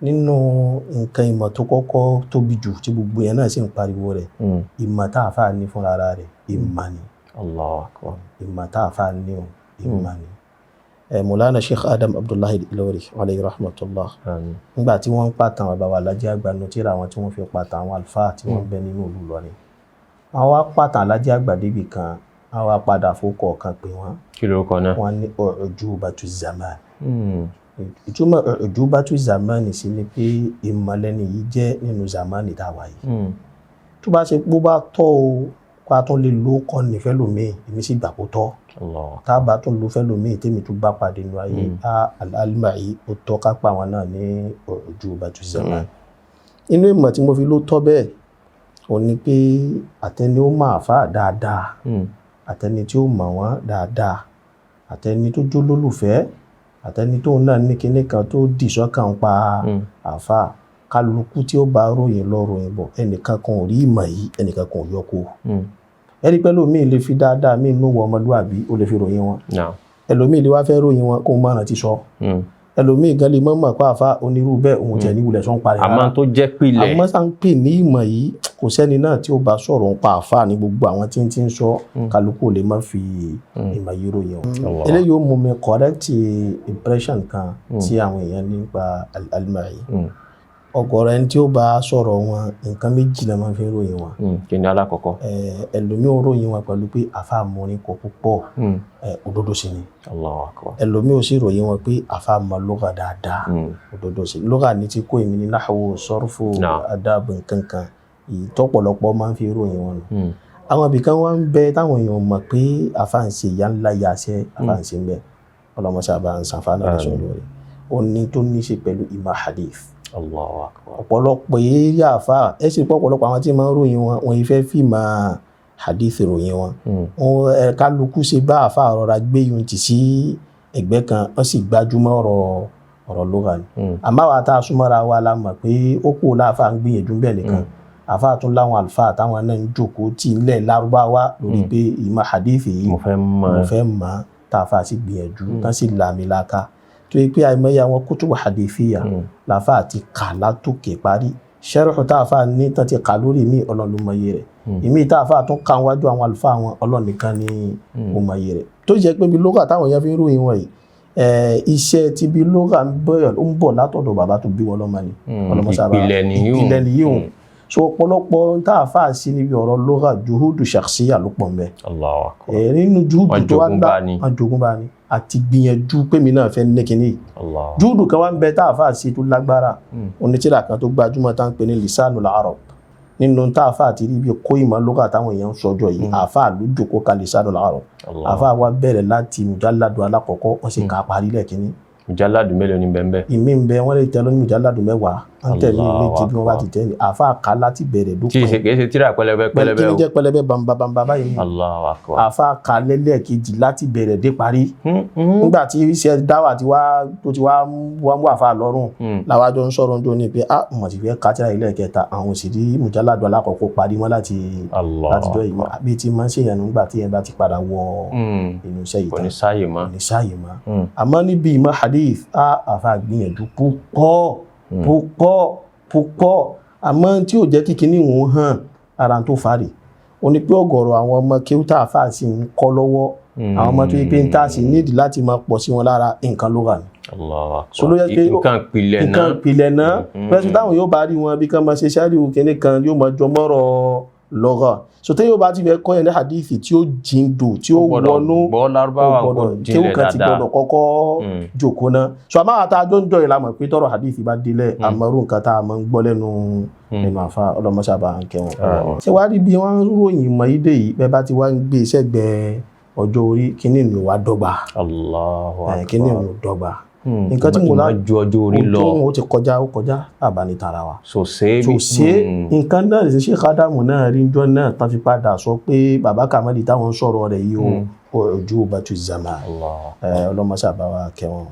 Nínú nǹkan ìmọ̀ tó kọ́kọ́ tóbi jù tí gbogbo yẹn náà sì ń pariwo rẹ̀, ìmọ̀ tá a fà ní fúnra ara rẹ̀, ìmọ̀ ni. Allahu akbar. Ìmọ̀ tá a fà ní o, ìmọ̀ ni. Mawlana Sheikh Adam Abdullahi Ilori alayhi rahmatullah, Àmín. nígbà tí wọ́n ń pàtàn bàbá wa Alhaji Àgbà nù tíra àwọn tí wọ́n fi pàtàn àwọn àlùfáà tí wọ́n ń bẹ nínú ìlú Ìlọrin, àwọn wá pàtàn Alhaji Àgbà débì kan, àwọn wá padà fókọ̀ kan pè wọ́n. Kí lorúkọ náà? Wọ́n ní Ujubatu Zaman. Ìtumọ̀ Ujubatu Zaman sí ni pé ìmọ̀lẹ́ni yìí jẹ́ nínú zamani tá a wà yìí. Tó bá ṣe pé ó bá tọ́ o, kó a tún lè lo kọ́ nífẹ̀ẹ́ lòmíì, èmi sì gbà kó tọ́. Allah. Tá a bá tún lo fẹ́ lòmíì tèmi tún bá pàdé nínú ayé, a al-Alma'i, ó tọ́ ká pa àwọn náà ní Ujubatu Zaman. Inú ìmọ̀ tí mo fi ló tọ́ bẹ́ẹ̀ ò ní pé àtẹni ó máa fà dáadáa, àtẹni tí ó mọ̀ wọ́n dáadáa, àtẹni tó jó lólùfẹ́, àtẹni tó náà ní kinní kan tó dì sọ́kàn ń pa àáfàá, kálukú tí ó bá ròyìn lọ ròyìn bọ̀, ẹnìkan kan ò rí ìmọ̀ yìí, ẹnìkan kan ò yọ kó. Ẹni pẹ́ lómi lè fi dáadáa mí inú wọ ọmọlúwàbí, ó lè fi ròyìn wọn. Ẹlòmíì lè wá fẹ́ ròyìn wọn kó má rántí sọ. Ẹlòmíì gan lè mọ̀ mọ̀ pé àáfàá onírú bẹ́ẹ̀, òun tẹ̀ ní wulẹ̀ sọ́n parí. Àmọ́ tó jẹ́ pilẹ̀. Àmọ́ sá ń pè ní ìmọ̀ yìí, kò sẹ́ni náà tí ó bá sọ̀rọ̀ ń pa àáfàá ní gbogbo àwọn tí ń ti ń sọ, kálukú ò lè má fi ìmọ̀ yìí ròyìn o. Allah. Eléyìí ó mú mi correct impression kan tí àwọn èèyàn nípa Al-Alma'i. Ọ̀gọ̀rọ̀ ẹni tí ó bá sọ̀rọ̀ wọn, nǹkan méjì náà máa fi ń ròyìn wọn. Kí ni alákọ̀ọ́kọ́? Ẹlòmíì ó ròyìn wọn pẹ̀lú pé àáfàá mọrin kọ púpọ̀. Òdodo sì ni. Allahu akbar. Ẹlòmíì ó sì ròyìn wọn pé àáfàá mọ lugha dáadáa. Òdodo sì lugha ní ti kó èmi ní nahwu, sarfu, adabu, nkankan èyí tọ́pọ̀lọpọ̀ máa ń fi ròyìn wọn nù. Àwọn ibìkan wá ń bẹ táwọn èèyàn mọ̀ pé àáfàá ń ṣe ìyá ńlá yàṣẹ, àáfàá ń ṣe ń bẹ, ọlọmọṣà bá ń sàǹfààní rẹ̀ lórí ó ní tó ní ṣe pẹ̀lú ìmọ̀ hadith. Allahu akbar. Ọ̀pọ̀lọpọ̀ eré àfa ẹ sì pọ̀, ọ̀pọ̀lọpọ̀ àwọn tí máa ń ròyìn wọn, wọn ìfẹ́ fì máa hadith ròyìn wọn. Wọn ẹ kálukú ṣe bá àfa rọra gbé yun tì sí ẹ̀gbẹ́ kan, wọ́n sì gbájúmọ́ ọ̀rọ̀ lugha ni. Àmọ́ àwa tá a súnmọ́ra wa la mọ̀ pé ó kù láàfà ń gbìyànjú bẹ́ẹ̀ nìkan, àfa tún láwọn àlùfáà táwọn náà ń jókòó tì í lẹ̀ lárúbáwá lórí pé ìmọ̀ hadith yìí, Mo fẹ́ mọ̀. Mo fẹ́ mọ̀, tá a fa sì gbìyànjú tán sì làmìlaka tó yẹ pé àìmọye àwọn kutubu hadithiya làfà àti kà látòkè parí, sharhu tá a fà ní tán ti kà lórí mi, Ọlọ́run ló mọ iye rẹ̀. Ìmí tá a fà tún kà wájú àwọn àlùfáà wọn, Ọlọ́run nìkan ní ó mọ iye rẹ̀. Tó jẹ́ pé bí lugha táwọn èèyàn fi ń ròyìn wọn yìí, iṣẹ́ tí bí lugha ń bọ̀ látọ̀dọ̀ bàbá tó bí wọn lọ́mọ ni. Ọlọ́mọ sábà. Ìpìlẹ̀ nìyí. Ìpìlẹ̀ nìyí òun. So ọ̀pọ̀lọpọ̀ tá a fà sí níbi ọ̀rọ̀ lugha, juhudu shakhsiya ló pọ̀ mbẹ́. Allahu akbar. Nínú juhudu Wọ́n tó wá jogún gbà bá ni. Wọ́n jogún bá ni àti gbìyànjú pé mi náà fẹ́ ní kinní yìí. Allah. Juhudu kan wá ń bẹ tá a fà sí tó lágbára, onítìrà kan tó gbajúmọ̀ tá ń pè ní Lisanul Arab. Nínú tá a fà àti rí bí kó ìmọ̀ lugha táwọn èèyàn ń sọjọ́ yìí, àfà ló jókòó ka Lisanul Arab. Allah. Àfà wa bẹ̀rẹ̀ láti mujalladu alákọ̀ọ́kọ́, wọ́n sì kà á parí lẹ́ẹ̀kínní. Mujalladu mélòó ni bẹ́ẹ̀? Ìmí ń bẹ, wọ́n lè tẹ lọ ní mujalladu 10, wọ́n tẹ̀lé Allahu méje bí wọ́n bá ti tẹ̀ ní. Àfà kà láti bẹ̀rẹ̀ Tí dópin. kìí ṣe tíra pẹlẹbẹ pẹlẹbẹ Kí ni o. jẹ́ pẹlẹbẹ bamba bamba báyìí ni. Allahu akbar. Àfà kà lẹ́lẹ́kejì láti bẹ̀rẹ̀ dé parí. Nígbà tí iṣẹ́ dáwà ti wá tó ti wá wá mú àfà lọ́rùn, làwa jọ ń sọ̀rọ̀ tó ní pé ah, mo ti fẹ́ ka tírà ilé kẹta, àwọn sì rí mujalladu alákọ̀ọ́kọ́ parí wọn láti Allah. láti jọ ìmọ̀ àbí tí máa ń ṣèyàn nígbà tí yẹn bá ti padà wọ inú iṣẹ́ yìí Kò tán. ní sáàyè mọ́. Kò ní sáàyè mọ́. Àmọ́ níbi ìmọ̀ hadith, á àfà gbìyànjú púpọ̀ púpọ̀ púpọ̀. Àmọ́ tí ò jẹ́ kí kinní òun hàn ara tó fàárì ó ní pé ọ̀gọ̀rọ̀ àwọn ọmọ kéwú tá àfà sì ń kọ́ lọ́wọ́, àwọn ọmọ tó yẹ pé ń tà sí nídìí láti máa pọ̀ sí wọn lára nǹkan ló wà ní. Allahu akbar. So ló yẹ pé nǹkan ìpìlẹ̀ náà. Nǹkan ìpìlẹ̀ náà. Pẹ̀sì táwọn yóò bá rí wọn bí kán máa ṣe ṣáàrì kìnní kan, yóò máa jọ mọ́rọ̀ lọ́gà. So téyàn bá ti fẹ́ kọ́ yẹn ní hadithi tí ó jíndò, tí ó Ó gbọ́dọ̀ wọnú, gbọ́ Lárúbáwá ó gbọ́dọ̀ kó kéwù jinlẹ̀ kan ti dáadáa. gbọ́dọ̀ kọ́kọ́ jòkó náà. So àmọ́ àwọn àtàjọ ń jọ ìlànà pé tọrọ hadithi bá délẹ̀, àmọ́rú nǹkan tá a máa ń gbọ́ lẹ́nu nínú àfa, ọlọ́mọṣàbà ń kẹwọn. Ṣé wàá rí bí wọ́n ń ròyìn ìmọ̀ yìí dé yìí, bẹ́ẹ̀ bá ti wá ń gbé sẹ́gbẹ̀ẹ́ ọjọ́ orí, kíní ni wàá dọ́gba. Allahu akbar. Kíní ni ò dọ́gba. Nǹkan tí mo Ìmọ̀ lá ju ọjọ́ orí lọ. Ó ti kọjá, ó kọjá àbáni tara wa. So ṣe Tó ṣe nǹkan náà lè ṣe Ádámù náà rí njọ́ náà tán fi padà sọ pé bàbá Kamali táwọn ń sọ̀rọ̀ rẹ̀ yìí o, ojú bàtú zaman. Allah. Ọlọ́mọṣàbá wa kẹwọn.